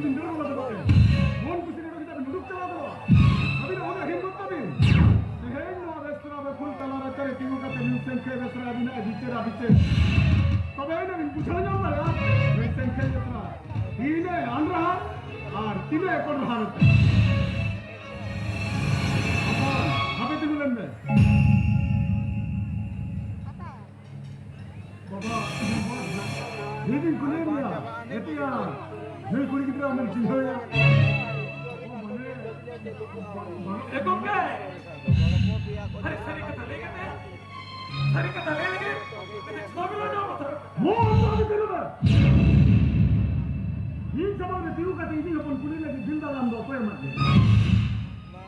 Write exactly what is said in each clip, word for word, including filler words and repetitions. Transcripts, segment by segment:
ᱵᱤᱱ ᱫᱟᱹᱲ ᱵᱚᱞᱚ ᱜᱚᱫᱚᱜ ᱠᱟᱱᱟ᱾ ᱢᱚᱱ ᱠᱩᱥᱤ ᱱᱚᱰᱮ ᱠᱷᱚᱱᱟᱜ ᱵᱤᱱ ᱩᱰᱩᱠ ᱪᱟᱞᱟᱣ ᱜᱚᱫᱚᱜᱼᱟ᱾ ᱟᱹᱵᱤᱱᱟᱜ ᱩᱱᱟᱹᱜ ᱦᱤᱢᱢᱚᱛ ᱛᱟᱹᱵᱤᱱ? ᱛᱮᱦᱮᱧ ᱱᱚᱣᱟ ᱨᱮᱥᱛᱳᱨᱟ ᱨᱮ ᱯᱷᱩᱞ ᱛᱟᱞᱟ ᱨᱟᱪᱟ ᱨᱮ ᱛᱤᱸᱜᱩ ᱠᱟᱛᱮ ᱱᱩᱭ ᱥᱮᱝᱠᱷᱮ ᱵᱮᱥᱨᱟ ᱟᱹᱵᱤᱱᱟᱜ ᱮ ᱵᱤᱪᱟᱹᱨᱟ ᱵᱤᱪᱟᱹᱨ᱾ ᱛᱚᱵᱮ ᱟᱹᱱᱤᱡ ᱵᱤᱱ ᱵᱩᱡᱷᱟᱹᱣ ᱧᱟᱢ ᱫᱟᱲᱮᱭᱟᱜᱼᱟ ᱱᱩᱭ ᱥᱮᱝᱠᱷᱮ ᱵᱮᱥᱨᱟ ᱛᱤᱱᱟᱹᱜ ᱟᱱᱰᱨᱟᱦᱟ ᱟᱨ ᱛᱤᱱᱟᱹᱜ ᱮᱠᱚᱱᱰᱨᱟᱦᱟ ᱢᱮᱱᱛᱮ᱾ ᱦᱟᱯᱮ ᱛᱤᱸᱜᱩ ᱞᱮᱱ ᱢᱮ᱾ ᱵᱟᱵᱟ, ᱤᱧᱤᱧ ᱠᱩᱞᱤᱭᱮᱫ ᱢᱮᱭᱟ, ᱮᱛᱮᱭᱟ, ᱱᱩᱭ ᱠᱩᱲᱤ ᱜᱤᱫᱽᱨᱟᱹ ᱟᱢᱮᱢ ᱪᱤᱱᱦᱟᱹᱣᱮᱭᱟ? ᱮ ᱜᱚᱢᱠᱮ, ᱟᱨᱮ ᱥᱟᱹᱨᱤ ᱠᱟᱛᱷᱟ ᱞᱟᱹᱭ ᱠᱟᱛᱮ, ᱥᱟᱹᱨᱤ ᱠᱟᱛᱷᱟ ᱞᱟᱹᱭ ᱞᱟᱹᱜᱤᱫ ᱢᱤᱫᱴᱮᱱ ᱪᱷᱚᱵᱤ ᱞᱟᱜᱟᱣ ᱠᱟᱛᱷᱟ᱾ ᱢᱚᱦᱚᱱ ᱵᱟᱹᱵᱩ ᱛᱤᱸᱜᱩ ᱢᱮ᱾ ᱤᱧ ᱥᱟᱢᱟᱝ ᱨᱮ ᱛᱤᱸᱜᱩ ᱠᱟᱛᱮ ᱤᱧᱤᱡ ᱦᱚᱯᱚᱱ ᱠᱩᱞᱤ ᱞᱟᱹᱜᱤᱫ ᱫᱤᱞ ᱫᱟᱞᱟᱱ ᱫᱚ ᱚᱠᱚᱭ ᱮᱢᱟᱫ ᱢᱮᱭᱟ?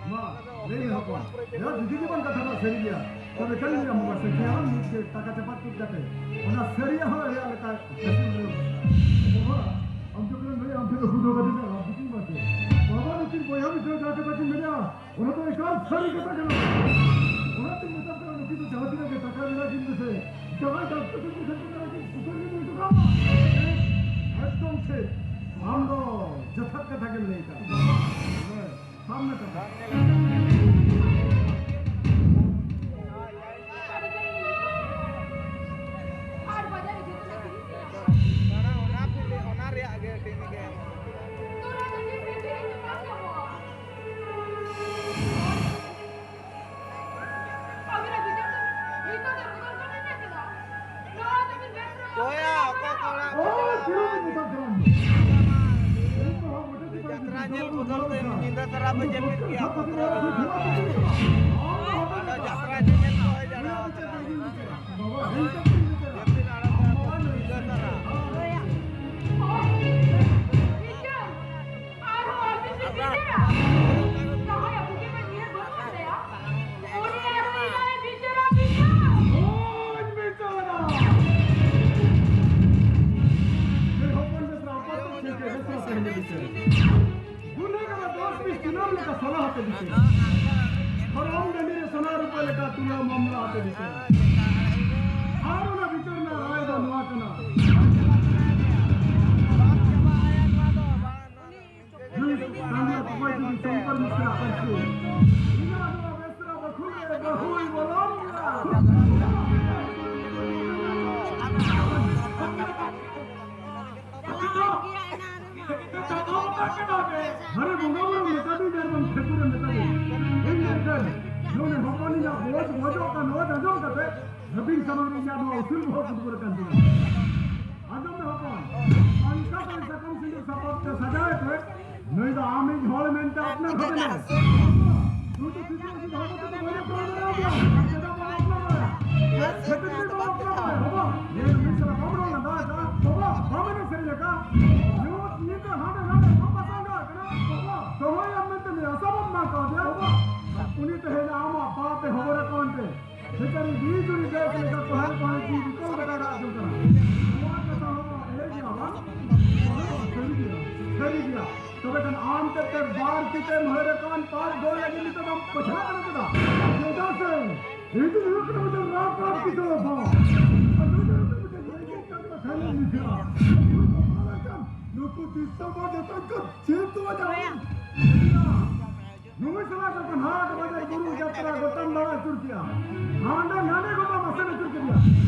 ᱢᱟ, ᱞᱟᱹᱭ ᱢᱮ ᱦᱚᱯᱚᱱ᱾ ᱭᱟ, ᱡᱩᱫᱤ ᱜᱮ ᱵᱟᱝ ᱠᱟᱛᱷᱟ ᱫᱚ ᱥᱟᱹᱨᱤ ᱜᱮᱭᱟ, ᱛᱚᱵᱮ ᱠᱷᱟᱱ ᱞᱟᱹᱭ ᱟᱢ ᱵᱟᱵᱟ, ᱥᱟᱹᱠᱷᱤ ᱦᱟᱲᱟᱢ ᱢᱤᱫ ᱜᱮ ᱴᱟᱠᱟ ᱪᱟᱯᱟᱫ ᱛᱩᱫ ᱠᱟᱛᱮ ᱚᱱᱟ ᱥᱟᱹᱨᱤᱭᱟᱜ ᱦᱚᱸ ᱮᱲᱮᱭᱟᱜ ᱞᱮᱠᱟ ᱠᱟᱹᱥᱤ ᱵᱩᱞᱟᱹᱣ᱾ ᱵᱟᱵᱟ, ᱟᱢ ᱡᱚᱠᱷᱚᱱᱮᱢ ᱞᱟᱹᱭᱟ, ᱟᱢ ᱴᱷᱮᱱ ᱫᱚ ᱦᱩᱫᱟᱹ ᱠᱟᱛᱮ ᱫᱚ ᱨᱟᱡᱽᱱᱤᱛᱤ ᱵᱟᱝ ᱪᱮ᱾ ᱵᱟᱵᱟ, ᱱᱩᱠᱤᱱ ᱵᱚᱭᱦᱟ ᱢᱤᱫᱴᱟᱝ ᱡᱟᱦᱟᱸ ᱠᱟᱛᱷᱟ ᱠᱤᱱ ᱢᱮᱱᱟ, ᱚᱱᱟ ᱫᱚ ᱮᱠᱟᱞ ᱥᱟᱹᱨᱤ ᱠᱟᱛᱷᱟ ᱠᱟᱱᱟ᱾ ᱚᱱᱟᱛᱮᱧ ᱢᱮᱛᱟᱢ ᱠᱟᱱᱟ, ᱱᱩᱠᱤᱱ ᱫᱚ ᱡᱟᱦᱟᱸ ᱛᱤᱱᱟᱹᱜ ᱜᱮ ᱴᱟᱠᱟ ᱢᱮᱱᱟᱜ ᱠᱤᱱ ᱢᱮᱥᱮ, ᱡᱟᱶᱟᱭ ᱰᱟᱠᱛᱚᱨ ᱴᱷᱮᱱ ᱠᱤᱱ ᱥᱮᱴᱮᱨ ᱫᱟᱲᱮᱭᱟᱜ ᱠᱤᱱ, ᱥᱩᱥᱟᱹᱨ ᱠᱤᱱ ᱦᱩᱭ ᱦᱚᱴᱚ ᱠᱟᱜ ᱢᱟ᱾ ᱮᱠᱫᱚᱢ ᱴᱷᱤᱠ᱾ ᱟᱢ ᱫᱚ ᱡᱚᱛᱷᱟᱛ ᱠᱟᱛᱷᱟ ᱜᱮᱢ ᱞᱟᱹᱭ ᱠᱟᱜᱼᱟ᱾ ᱦᱮᱸ᱾ ᱥᱟᱵ ᱢᱮ ᱴᱟᱠᱟ᱾ ᱚᱱᱟ ᱨᱮᱭᱟᱜ ᱜᱮ ᱴᱤᱢ ᱜᱮ᱾ ᱚᱠᱚᱭ ᱠᱚ ᱚᱲᱟᱜ ᱠᱚ ᱪᱟᱞᱟᱣ ᱠᱟᱱᱟ? ᱡᱟᱛᱨᱟ ᱧᱮᱞ ᱵᱚᱫᱚᱞ ᱛᱮ ᱧᱤᱫᱟᱹ ᱛᱚᱨᱟ ᱯᱮ ᱡᱟᱹᱯᱤᱫ ᱠᱮᱜᱼᱟ, ᱯᱩᱛᱨᱟᱹ ᱫᱚ᱾ ᱟᱫᱚ ᱡᱟᱛᱨᱟ ᱧᱮᱧᱮᱞ ᱠᱚ ᱦᱮᱡ ᱫᱟᱲᱮᱭᱟᱜᱼᱟ᱾ ᱡᱟᱹᱯᱤᱫ ᱟᱲᱟᱜ ᱠᱟᱜᱼᱟ ᱯᱮ ᱧᱤᱫᱟᱹ ᱛᱚᱨᱟ᱾ ᱟᱨᱦᱚᱸ ᱟᱹᱵᱤᱱ ᱵᱤᱱ ᱵᱤᱪᱟᱹᱨᱟ? ᱡᱟᱦᱟᱸᱭᱟᱜ ᱵᱩᱜᱤ ᱵᱟᱹᱲᱤᱡ ᱩᱭᱦᱟᱹᱨ ᱵᱟᱹᱱᱩᱜ ᱛᱟᱭᱟ, ᱩᱱᱤ ᱟᱨᱦᱚᱸ ᱤᱧ ᱞᱟᱦᱟᱭ ᱵᱤᱪᱟᱹᱨᱟ, ᱵᱤᱪᱟᱹᱨ! ᱦᱳᱭ, ᱵᱤᱪᱟᱹᱨᱟ! ᱥᱮ ᱦᱚᱯᱚᱱ ᱵᱮᱥᱨᱟ ᱟᱯᱟᱛ ᱛᱮ ᱪᱮᱫ ᱵᱮᱥᱨᱟ ᱛᱮ ᱦᱮᱡ ᱵᱤᱪᱟᱹᱨ᱾ ᱜᱩᱱᱟᱹᱜᱟᱨ ᱫᱚᱥ ᱯᱤᱥ ᱪᱩᱱᱟᱢ ᱞᱮᱠᱟ ᱥᱟᱞᱟ ᱦᱟᱛᱮ ᱵᱤᱪᱟᱹᱨ᱾ ᱫᱷᱚᱨᱚᱢ ᱰᱟᱹᱰᱤ ᱨᱮ ᱥᱚᱱᱟ ᱨᱩᱯᱟᱹ ᱞᱮᱠᱟ ᱛᱩᱞᱟᱹ ᱢᱟᱢᱞᱟ ᱦᱟᱛᱮ ᱵᱤᱪᱟᱹᱨ᱾ ᱟᱨ ᱚᱱᱟ ᱵᱤᱪᱟᱹᱨ ᱨᱮᱱᱟᱜ ᱨᱟᱭ ᱫᱚ ᱱᱚᱣᱟ ᱠᱟᱱᱟ᱾ ᱦᱩᱭ ᱵᱚᱞᱚᱱ ᱜᱮᱭᱟ᱾ ᱦᱟᱨᱮ ᱵᱚᱸᱜᱟ ᱵᱩᱨᱩ ᱢᱮᱛᱟ ᱫᱤᱧ ᱟᱨ ᱵᱟᱝ ᱴᱷᱟᱹᱠᱩᱨᱮ ᱢᱮᱛᱟ ᱫᱤᱧ᱾ ᱤᱧ ᱢᱮᱱᱠᱷᱟᱱ ᱱᱩᱭ ᱦᱚᱯᱚᱱᱤᱧᱟᱜ ᱵᱚᱡ ᱵᱚᱡᱚᱜ ᱠᱟᱱ ᱱᱚᱣᱟ ᱟᱸᱡᱚᱢ ᱠᱟᱛᱮ ᱦᱟᱹᱵᱤᱧ ᱥᱟᱢᱟᱝ ᱨᱮ ᱤᱧᱟᱜ ᱱᱚᱣᱟ ᱩᱥᱩᱞ ᱵᱚᱦᱚᱜ ᱠᱩᱫᱩᱨ ᱟᱠᱟᱱ ᱛᱤᱧᱟ᱾ ᱟᱸᱡᱚᱢ ᱢᱮ ᱦᱚᱯᱚᱱ, ᱚᱱᱠᱟ ᱛᱮ ᱥᱟᱠᱟᱢ ᱥᱤᱸᱫᱩᱨ ᱥᱟᱯᱟᱵ ᱛᱮ ᱥᱟᱡᱟᱣ ᱮ ᱛᱮ ᱱᱩᱭ ᱫᱚ ᱟᱢᱤᱡ ᱦᱚᱲ ᱢᱮᱱᱛᱮ ᱟᱯᱱᱟᱨ ᱠᱟᱫᱮ ᱢᱮ᱾ ᱱᱩᱭ ᱫᱚ ᱠᱤᱪᱷᱩ ᱠᱤᱪᱷᱩ ᱦᱚᱲ ᱠᱚᱫᱚ ᱵᱟᱭ ᱟᱯᱱᱟᱨ ᱫᱟᱲᱮᱭᱟᱜ ᱜᱮᱭᱟ᱾ ᱪᱮᱫᱟᱜ ᱵᱟᱢ ᱟᱯᱱᱟᱨ ᱫᱟᱲᱮᱭᱟᱜᱼᱟ? ᱪᱷᱟᱹᱛᱤᱠ ᱫᱚ ᱵᱟᱢ ᱟᱯᱱᱟᱨ ᱫᱟᱲᱮᱭᱟᱜᱼᱟ᱾ ᱵᱟᱵᱟ, ᱧᱮᱞ ᱢᱮ ᱥᱟᱞᱟ, ᱵᱟᱢ ᱨᱚᱲ ᱞᱟᱸᱫᱟ ᱟᱠᱟᱫᱼᱟ᱾ ᱵᱟᱵᱟ, ᱵᱟᱢ ᱮᱱᱮᱡ ᱥᱮᱨᱮᱧ ᱟᱠᱟᱫᱼᱟ᱾ ᱧᱩᱛ ᱧᱤᱫᱟᱹ ᱦᱟᱸᱰᱮ ᱱᱟᱰᱮ ᱵᱟᱢ ᱯᱟᱥᱟᱝ ᱟᱠᱟᱫ ᱠᱟᱱᱟ᱾ ᱵᱟᱵᱟ, ᱫᱚᱦᱚᱭᱟᱢ ᱢᱮᱱᱛᱮ ᱱᱩᱭ ᱟᱥᱟ ᱵᱟᱢ ᱮᱢᱟ ᱠᱟᱣᱫᱮᱭᱟ᱾ ᱵᱟᱵᱟ, ᱩᱱᱤ ᱛᱮᱦᱮᱧ ᱟᱢᱟᱜ ᱵᱟᱯ ᱮ ᱦᱚᱵᱚᱨ ᱟᱠᱟᱱ ᱛᱮ ᱵᱮᱪᱟᱨᱤ ᱵᱤᱡᱩᱲᱤ ᱵᱮᱥ ᱞᱮᱠᱟ ᱠᱚᱦᱟᱱ ᱠᱚᱦᱟᱱ ᱡᱤᱣᱤ ᱵᱤᱠᱚᱞ ᱞᱮᱠᱟ ᱨᱟᱜ ᱡᱚᱝ ᱠᱟᱱᱟ᱾ ᱱᱚᱣᱟ ᱠᱟᱛᱷᱟ ᱦᱚᱸ ᱮᱲᱮ ᱜᱮᱭᱟ ᱵᱟᱝ? ᱥᱟᱹᱨᱤ ᱜᱮᱭᱟ, ᱥᱟᱹᱨᱤ ᱜᱮᱭᱟ᱾ ᱛᱚᱵᱮ ᱠᱷᱟᱱ ᱟᱢ ᱛᱮᱫ ᱛᱮ ᱵᱟᱨ ᱛᱤ ᱛᱮᱢ ᱦᱟᱹᱨ ᱟᱠᱟᱱ ᱯᱟᱯ ᱫᱚ ᱞᱟᱹᱜᱤᱫ ᱱᱤᱛᱚᱜ ᱫᱚᱢ ᱯᱟᱹᱪᱷᱞᱟᱹ ᱠᱟᱱᱟ ᱪᱮᱫᱟᱜ? ᱪᱮᱫᱟᱜ ᱥᱮ ᱤᱧ ᱫᱚ ᱦᱩᱭᱩᱜ ᱠᱟᱱᱟ ᱢᱤᱫᱴᱮᱱ ᱨᱟᱯ ᱨᱟᱯ ᱠᱤᱥᱟᱹᱬ ᱦᱚᱯᱚᱱ᱾ ᱟᱨ ᱱᱩᱭ ᱫᱚ ᱦᱩᱭᱩᱜ ᱠᱟᱱᱟ ᱢᱤᱫᱴᱮᱱ ᱨᱮᱸᱜᱮᱡ ᱠᱟᱱ ᱠᱟᱛᱷᱟ ᱞᱮ ᱵᱩᱡᱷᱟᱹᱣᱟ᱾ ᱱᱩᱠᱩ ᱫᱤᱥᱚᱢ ᱦᱚᱲ ᱡᱚᱛᱚ ᱠᱚ ᱪᱮᱫ ᱫᱚ ᱵᱟᱡᱟᱣ᱾ ᱱᱩᱭ ᱥᱟᱞᱟᱜ ᱡᱚᱠᱷᱚᱱ ᱦᱟᱴ ᱵᱟᱡᱟᱨ ᱵᱩᱨᱩ ᱡᱟᱛᱨᱟ ᱜᱚᱴᱟᱢ ᱫᱟᱬᱟ ᱟᱹᱪᱩᱨ ᱠᱮᱜᱼᱟ, ᱦᱟᱸᱰᱮ ᱱᱟᱰᱮ ᱜᱚᱴᱟᱢ ᱟᱥᱮᱱ ᱟᱹᱪᱩᱨ ᱠᱮᱫᱮᱭᱟ,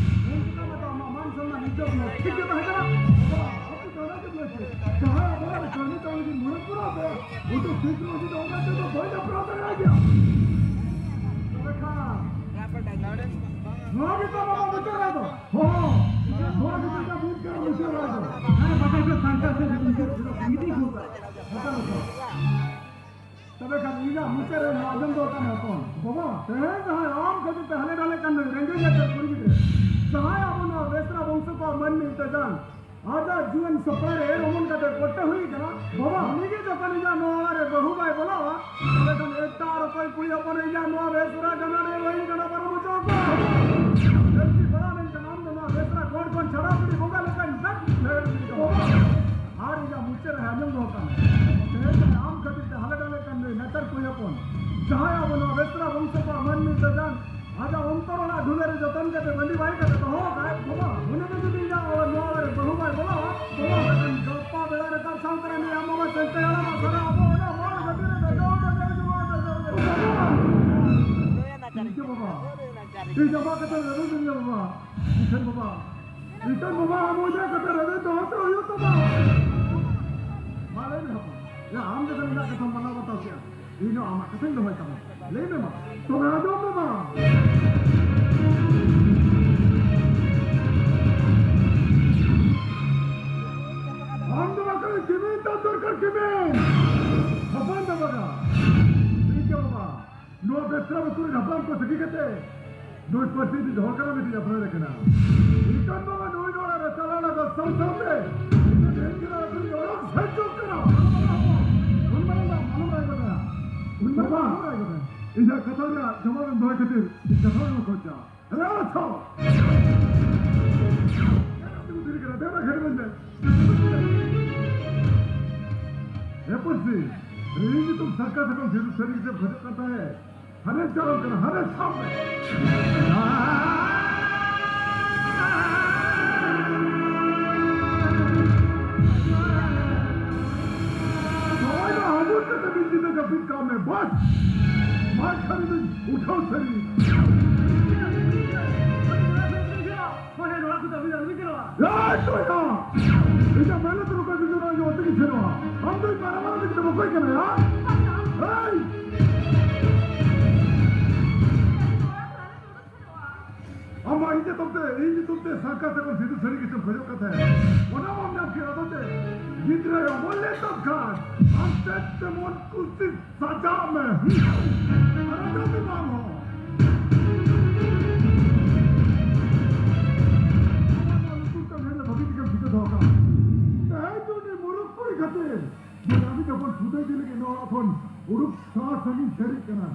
ᱩᱱ ᱡᱚᱠᱷᱚᱱ ᱢᱟᱛᱚ ᱟᱢᱟᱜ ᱢᱟᱱ ᱥᱚᱱᱢᱟᱱ ᱤᱡᱽᱡᱚᱛ ᱢᱟ ᱴᱷᱤᱠ ᱜᱮ ᱛᱟᱦᱮᱸ ᱠᱟᱱᱟ᱾ ᱟᱵᱚ ᱟᱯᱮ ᱫᱟᱬᱟ ᱜᱮ ᱵᱟᱹᱪᱩᱜ᱾ ᱡᱟᱦᱟᱸᱭ ᱟᱵᱚᱣᱟᱜ ᱠᱟᱹᱢᱤ ᱛᱟᱵᱚᱱ ᱡᱩᱫᱤ ᱢᱚᱱᱮ ᱯᱩᱨᱟᱹᱣ ᱛᱟᱭᱟ, ᱩᱱᱠᱩ ᱴᱷᱤᱠ ᱨᱮ ᱩᱱᱠᱩ ᱫᱚ ᱚᱱᱟ ᱛᱮᱫᱚ ᱵᱟᱭ ᱡᱟᱯᱲᱟᱣ ᱫᱟᱲᱮᱭᱟᱜ ᱜᱮᱭᱟ᱾ ᱛᱚᱵᱮ ᱠᱷᱟᱱ ᱱᱚᱣᱟ ᱜᱮ ᱛᱟᱵᱚ ᱟᱵᱚ ᱢᱩᱪᱟᱹᱫ ᱨᱟᱭ ᱫᱚ᱾ ᱦᱚᱸ, ᱱᱚᱣᱟ ᱜᱮ ᱛᱟᱵᱚ ᱢᱩᱪᱟᱹᱫ ᱨᱟᱭ ᱫᱚ᱾ ᱦᱮᱸ, ᱵᱟᱠᱷᱟᱱ ᱫᱚ ᱥᱟᱱᱛᱟᱲ ᱥᱮ ᱡᱩᱫᱤ ᱢᱤᱫ ᱫᱤᱱ ᱠᱚ ᱛᱚᱵᱮ ᱠᱷᱟᱱ ᱤᱧᱟᱜ ᱢᱚᱪᱟ ᱨᱮ ᱱᱚᱣᱟ ᱟᱸᱡᱚᱢ ᱫᱚ ᱠᱟᱱᱟ ᱦᱚᱯᱚᱱ᱾ ᱵᱟᱵᱟ, ᱛᱮᱦᱮᱧ ᱡᱟᱦᱟᱸᱭ ᱟᱢ ᱠᱷᱟᱹᱛᱤᱨ ᱛᱮ ᱦᱟᱞᱮ ᱰᱟᱞᱮ ᱠᱟᱱ ᱱᱩᱭ ᱨᱮᱸᱜᱮᱡ ᱱᱟᱪᱟᱨ ᱠᱩᱲᱤ ᱜᱤᱫᱽᱨᱟᱹ, ᱡᱟᱦᱟᱸᱭ ᱟᱵᱚ ᱱᱚᱣᱟ ᱵᱮᱥᱨᱟ ᱵᱚᱝᱥᱚ ᱠᱚᱣᱟᱜ ᱢᱟᱹᱱᱢᱤ ᱛᱮ ᱡᱟᱝ ᱟᱡᱟᱜ ᱡᱤᱭᱚᱱ ᱥᱚᱯᱲᱟᱣ ᱨᱮ ᱮᱨ ᱚᱢᱚᱱ ᱠᱟᱛᱮ ᱠᱚᱴᱮ ᱦᱩᱭ ᱠᱟᱱᱟ᱾ ᱵᱟᱵᱟ, ᱩᱱᱤ ᱜᱮ ᱡᱚᱠᱷᱚᱱ ᱤᱧᱟᱜ ᱱᱚᱣᱟ ᱚᱲᱟᱜ ᱨᱮ ᱵᱟᱹᱦᱩ ᱵᱟᱭ ᱵᱚᱞᱚᱣᱟ, ᱛᱚᱵᱮ ᱠᱷᱟᱱ ᱮᱴᱟᱜ ᱟᱨ ᱚᱠᱚᱭ ᱠᱩᱲᱤ ᱦᱚᱯᱚᱱ ᱤᱧᱟᱜ ᱱᱚᱣᱟ ᱵᱮᱥᱨᱟ ᱡᱟᱱᱟ ᱨᱮ ᱵᱟᱹᱧ ᱜᱟᱰᱟ ᱯᱟᱨᱚᱢ ᱦᱚᱪᱚ ᱟᱠᱚᱣᱟ᱾ ᱫᱷᱟᱹᱨᱛᱤ ᱵᱟᱲᱟ ᱞᱮᱱᱠᱷᱟᱱ ᱟᱢ ᱫᱚ ᱱᱚᱣᱟ ᱵᱮᱥᱨᱟ ᱜᱚᱲ ᱠᱷᱚᱱ ᱪᱷᱟᱲᱟᱣ ᱜᱤᱰᱤ ᱵᱚᱸᱜᱟ ᱞᱮᱠᱟᱧ ᱵᱮᱫ ᱵᱷᱮᱲ ᱜᱤᱰᱤ ᱠᱟᱢᱟ᱾ ᱟᱨ ᱤᱧᱟᱜ ᱢᱚᱪᱟ ᱨᱮ ᱟᱸᱡᱚᱢ ᱫᱚᱦᱚ ᱠᱟᱜ ᱢᱮ, ᱛᱮᱦᱮᱧ ᱟᱢ ᱠᱷᱟᱹᱛᱤᱨ ᱛᱮ ᱦᱟᱞᱮ ᱰᱟᱞᱮ ᱠᱟᱱ ᱱᱩᱭ ᱱᱟᱪᱟᱨ ᱠᱩᱲᱤ ᱦᱚᱯᱚᱱ, ᱡᱟᱦᱟᱸᱭ ᱟᱵᱚ ᱱᱚᱣᱟ ᱵᱮᱥᱨᱟ ᱵᱚᱝᱥᱚ ᱠᱚᱣᱟᱜ ᱢᱟᱹᱱᱢᱤ ᱛᱮ ᱡᱟᱝ ᱟᱡᱟᱜ ᱚᱱᱛᱚᱨ ᱚᱲᱟᱜ ᱰᱷᱩᱞᱟᱹ ᱨᱮ ᱡᱚᱛᱚᱱ ᱠᱟᱛᱮ ᱵᱟᱸᱫᱤ ᱵᱟᱭ ᱠᱟᱛᱮ ᱫᱚᱦᱚ ᱟᱠᱟᱫ ᱵᱟᱵᱟ, ᱩᱱᱤ ᱫᱚ ᱡᱩᱫᱤ ᱤᱧᱟᱜ ᱚᱲᱟᱜ, ᱱᱚᱣᱟ ᱚᱲᱟᱜ ᱨᱮ ᱵᱟᱹᱦᱩ ᱵᱟᱭ ᱵᱚᱞᱚᱣᱟ, ᱵᱟᱵᱟ, ᱮᱱᱠᱷᱟᱱ ᱜᱟᱯᱟ ᱵᱮᱲᱟ ᱨᱮ ᱠᱟᱨ ᱥᱟᱶᱛᱮ ᱱᱩᱭ ᱟᱢ ᱵᱟᱵᱟ ᱥᱮᱱᱛᱮ ᱦᱟᱲᱟᱢ ᱥᱟᱨᱟ ᱟᱵᱚ ᱚᱱᱟ ᱢᱟᱲ ᱜᱟᱹᱰᱤ ᱨᱮ ᱫᱮᱡᱚᱜ ᱟᱵᱚ, ᱫᱮᱡᱚᱜ ᱟᱵᱚ, ᱫᱮᱡᱚᱜ ᱟᱵᱚ᱾ ᱤᱧ ᱟᱢᱟᱜ ᱠᱟᱛᱷᱟ ᱨᱮᱵᱮᱱ ᱫᱩᱧ ᱧᱟᱢᱟ᱾ ᱤᱥᱟᱹᱱ ᱵᱟᱵᱟ, ᱤᱥᱟᱹᱱ ᱵᱟᱵᱟ, ᱟᱢ ᱚᱡᱮ ᱠᱟᱛᱷᱟ ᱨᱮᱵᱮᱱ ᱫᱚᱦᱚ ᱦᱚᱪᱚ ᱦᱩᱭᱩᱜ ᱛᱟᱢᱟ᱾ ᱢᱟ ᱞᱟᱹᱭ ᱢᱮ ᱦᱚᱯᱚᱱ᱾ ᱭᱟ, ᱟᱢ ᱡᱚᱠᱷᱚᱱ ᱤᱧᱟᱹᱜ ᱠᱟᱛᱷᱟᱢ ᱢᱟᱱᱟᱣ ᱵᱟᱛᱟᱣ ᱠᱮᱜᱼᱟ, ᱤᱧ ᱦᱚᱸ ᱟᱢᱟᱜ ᱠᱟᱛᱷᱟᱧ ᱫᱚᱦᱚᱭ ᱛᱟᱢᱟ᱾ ᱞᱟᱹᱭ ᱢᱮ ᱢᱟ, ᱛᱚᱵᱮ ᱟᱸᱡᱚᱢ ᱢᱮ ᱢᱟ᱾ ᱟᱢ ᱫᱚ ᱵᱟᱠᱷᱟᱱ ᱠᱤᱢᱤᱱ ᱛᱟᱢ ᱫᱚᱨᱠᱟᱨ, ᱠᱤᱢᱤᱱ᱾ ᱦᱚᱯᱚᱱ ᱫᱚ ᱵᱟᱝᱟ᱾ ᱴᱷᱤᱠ ᱜᱮᱭᱟ ᱵᱟᱵᱟ, ᱱᱚᱣᱟ ᱵᱮᱥᱨᱟ ᱵᱟᱹᱠᱩᱲ ᱨᱮᱱ ᱦᱟᱯᱲᱟᱢ ᱠᱚ ᱥᱟᱹᱠᱷᱤ ᱠᱟᱛᱮ ᱱᱩᱭ ᱯᱟᱹᱨᱥᱤ ᱤᱫᱤ ᱦᱚᱲ ᱠᱟᱱᱟ, ᱢᱤᱫᱴᱤᱡ ᱟᱯᱱᱟᱨ ᱠᱟᱱᱟ᱾ ᱤᱠᱟᱱ ᱵᱟᱵᱟ ᱱᱩᱭ ᱱᱚᱲᱟ ᱨᱮ ᱪᱟᱞᱟᱣ ᱞᱟᱜᱟ ᱥᱟᱶ ᱥᱟᱶᱛᱮ ᱤᱧ ᱫᱚ ᱰᱷᱮᱨ ᱜᱮ ᱱᱚᱣᱟ ᱠᱚᱨᱮ ᱚᱲᱟᱜ ᱥᱮᱴᱮᱨ ᱠᱟᱱᱟ᱾ ᱩᱱ ᱢᱟᱨᱟᱝ ᱫᱚ ᱢᱟᱱᱚ ᱵᱟᱭ ᱠᱟᱱᱟ᱾ ᱩᱱ ᱢᱟᱨᱟᱝ ᱫᱚ ᱢᱟᱱᱚ ᱵᱟᱭ ᱠᱟᱱᱟ᱾ ᱤᱧᱟᱹᱜ ᱠᱟᱛᱷᱟ ᱨᱮᱭᱟᱜ ᱡᱚᱵᱟᱵ ᱮᱢ ᱫᱚᱦᱚᱭ ᱠᱷᱟᱹᱛᱤᱨ ᱤᱧ ᱠᱟᱛᱷᱟ ᱵᱟᱹᱧ ᱠᱷᱚᱡᱟ᱾ ᱨᱮ ᱟᱪᱪᱷᱟ᱾ ᱫᱮᱱᱟ ᱛᱤᱸᱜᱩ ᱫᱷᱤᱨᱤ ᱠᱟᱱᱟ, ᱫᱮᱱᱟ ᱜᱷᱮᱨ ᱢᱮ᱾ ᱦᱮ ᱯᱟᱹᱨᱥᱤ, ᱤᱧ ᱧᱩᱛᱩᱢ ᱥᱟᱨᱠᱟᱥ ᱮᱠᱷᱚᱱ ᱥᱤᱫᱩ ᱥᱟᱹᱨᱤ ᱜᱮ ᱠᱷᱚᱡᱚᱜ ᱠᱟᱱ ᱛᱟᱦᱮᱸᱫ᱾ ᱦᱟᱱᱮ ᱪᱟᱞᱟᱜ ᱠᱟᱱᱟ, ᱦᱟᱱᱮ ᱥᱟᱵ ᱢᱮ᱾ ᱱᱚᱜᱼᱚᱭ ᱱᱟ ᱦᱟᱹᱵᱩᱲ ᱠᱟᱛᱮ ᱢᱤᱫ ᱧᱤᱫᱟᱹ ᱡᱟᱹᱯᱤᱫ ᱠᱟᱜ ᱢᱮ, ᱵᱟᱥ᱾ ᱢᱟ ᱠᱷᱟᱹᱞᱤ ᱫᱚᱧ ᱩᱴᱷᱟᱹᱣ ᱥᱟᱹᱨᱤ᱾ ᱮᱭ ᱴᱚᱭᱟ! ᱤᱧᱟᱹᱜ ᱢᱮᱦᱱᱚᱛ ᱨᱮ ᱚᱠᱚᱭ ᱵᱤᱡᱚᱭ ᱨᱚᱭ ᱚᱛᱮ ᱜᱮ ᱥᱮᱱᱚᱜᱼᱟ᱾ ᱟᱢ ᱫᱚ ᱤᱧ ᱢᱟᱨᱟᱝ ᱢᱟᱨᱟᱝ ᱞᱟᱹᱜᱤᱫ ᱛᱮᱢ ᱚᱠᱚᱭ ᱠᱟᱱᱟ, ᱦᱟ? ᱮᱭ! ᱟᱢ ᱢᱟ ᱤᱧ ᱧᱩᱛᱩᱢ ᱛᱮ, ᱤᱧ ᱧᱩᱛᱩᱢ ᱛᱮ ᱥᱟᱨᱠᱟᱥ ᱮᱠᱷᱚᱱ ᱥᱤᱫᱩ ᱥᱟᱹᱨᱤ ᱜᱮᱥᱮᱢ ᱠᱷᱚᱡᱚᱜ ᱠᱟᱱ ᱛᱟᱦᱮᱸᱫ᱾ ᱚᱱᱟ ᱢᱟᱢ ᱧᱟᱢ ᱠᱮᱫ, ᱟᱫᱚ ᱪᱮᱫ? ᱜᱤᱫᱽᱨᱟᱹ ᱟᱢ ᱵᱚᱞ ᱞᱮ ᱛᱟᱢ ᱠᱷᱟᱱ, ᱟᱢ ᱪᱮᱫ ᱛᱮᱢᱚᱱ ᱠᱩᱥᱤ ᱥᱟᱡᱟᱣ ᱢᱮ᱾ ᱟᱨ ᱟᱡᱟᱣ ᱢᱮ ᱵᱟᱝ ᱦᱚᱸ᱾ ᱟᱢᱟᱜ ᱱᱚᱣᱟ ᱞᱩᱛᱩᱨ ᱛᱮ ᱢᱮᱱ ᱵᱷᱟᱹᱜᱤ ᱴᱷᱤᱠᱮᱢ ᱴᱷᱤᱠᱟᱹ ᱫᱚᱦᱚ ᱠᱟᱜᱼᱟ᱾ ᱛᱮᱦᱮᱧ ᱫᱚ ᱩᱱᱤ ᱢᱩᱨᱩᱠ ᱠᱩᱲᱤ ᱠᱷᱟᱹᱛᱤᱨ ᱵᱚᱭᱦᱟ ᱢᱤᱫ ᱦᱚᱯᱚᱱ ᱪᱷᱩᱴᱟᱹᱣ ᱤᱫᱤ ᱞᱟᱹᱜᱤᱫ ᱱᱚᱣᱟ ᱚᱲᱟᱜ ᱠᱷᱚᱱ ᱩᱰᱩᱠ ᱥᱟᱦᱟ ᱥᱟᱺᱜᱤᱧ ᱥᱟᱹᱨᱤᱜ ᱠᱟᱱᱟ᱾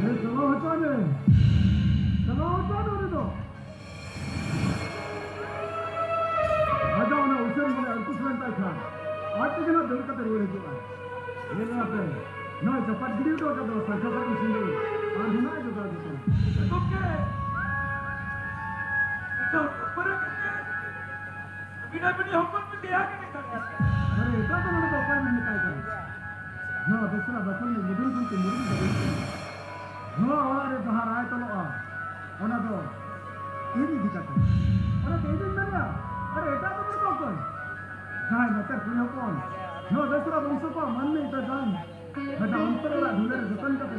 ᱦᱮᱸ, ᱪᱟᱞᱟᱣ ᱦᱚᱪᱚᱣᱟᱭ ᱢᱮ᱾ ᱪᱟᱞᱟᱣ ᱦᱚᱪᱚᱣᱟᱭ ᱢᱮ ᱩᱱᱤ ᱫᱚ᱾ ᱟᱡᱟᱜ ᱚᱱᱟ ᱩᱪᱟᱹᱲ ᱢᱚᱱᱮ ᱟᱹᱲᱠᱩᱥ ᱞᱮᱱ ᱛᱟᱭ ᱠᱷᱟᱱ, ᱟᱡ ᱛᱮᱜᱮ ᱱᱟᱜ ᱫᱟᱹᱲ ᱠᱟᱛᱮ ᱨᱩᱣᱟᱹᱲ ᱦᱤᱡᱩᱜᱼᱟᱭ᱾ ᱧᱮᱞ ᱢᱮ ᱟᱯᱮ, ᱱᱚᱣᱟ ᱪᱟᱯᱟᱫ ᱜᱤᱰᱤ ᱦᱚᱴᱚ ᱟᱠᱟᱫ ᱫᱚ ᱥᱟᱨᱠᱷᱟ ᱥᱟᱨᱠᱷᱤ ᱥᱤᱸᱫᱩᱨ ᱟᱨ ᱱᱩᱱᱟᱹᱜ ᱮ ᱡᱚᱜᱟᱣ ᱡᱚᱛᱚᱱ᱾ ᱩᱱᱤ ᱦᱚᱯᱚᱱ ᱯᱮ ᱫᱮᱭᱟ ᱜᱮ ᱢᱮᱛᱟᱭ ᱠᱟᱱᱟ᱾ ᱟᱨᱮ ᱮᱴᱟᱜ ᱫᱚ ᱱᱚᱰᱮ ᱫᱚ ᱚᱠᱚᱭ ᱢᱮᱱ ᱢᱮᱛᱟᱭ ᱠᱟᱱᱟ? ᱱᱚᱣᱟ ᱵᱮᱥᱨᱟ ᱵᱟᱠᱷᱳᱞ ᱨᱤᱱᱤᱡ ᱢᱩᱰᱩᱞ ᱠᱷᱚᱱ ᱛᱮ ᱢᱩᱰᱩᱞ ᱫᱚ ᱵᱟᱹᱱᱩᱜ ᱠᱟᱱᱟ᱾ ᱱᱚᱣᱟ ᱚᱲᱟᱜ ᱨᱮ ᱡᱟᱦᱟᱸ ᱨᱟᱭ ᱛᱚᱞᱚᱜᱼᱟ, ᱚᱱᱟ ᱫᱚ ᱤᱧ ᱤᱫᱤ ᱠᱟᱛᱮ᱾ ᱚᱱᱟᱛᱮ ᱤᱧ ᱫᱩᱧ ᱢᱮᱱᱟ, ᱟᱨ ᱮᱴᱟᱜ ᱫᱚ ᱵᱟᱹᱱᱩᱜ ᱠᱚᱣᱟ ᱚᱠᱚᱭ? ᱡᱟᱦᱟᱸᱭ ᱱᱚᱛᱮ ᱠᱩᱲᱤ ᱦᱚᱯᱚᱱ, ᱱᱚᱣᱟ ᱵᱮᱥᱨᱟ ᱵᱚᱝᱥᱚ ᱠᱚᱣᱟᱜ ᱢᱟᱹᱱᱢᱤ ᱯᱮ ᱜᱟᱱ, ᱢᱤᱫᱴᱟᱝ ᱚᱱᱛᱚᱨ ᱚᱲᱟᱜ ᱫᱷᱩᱞᱟᱹ ᱨᱮ ᱡᱚᱛᱚᱱ ᱠᱟᱛᱮ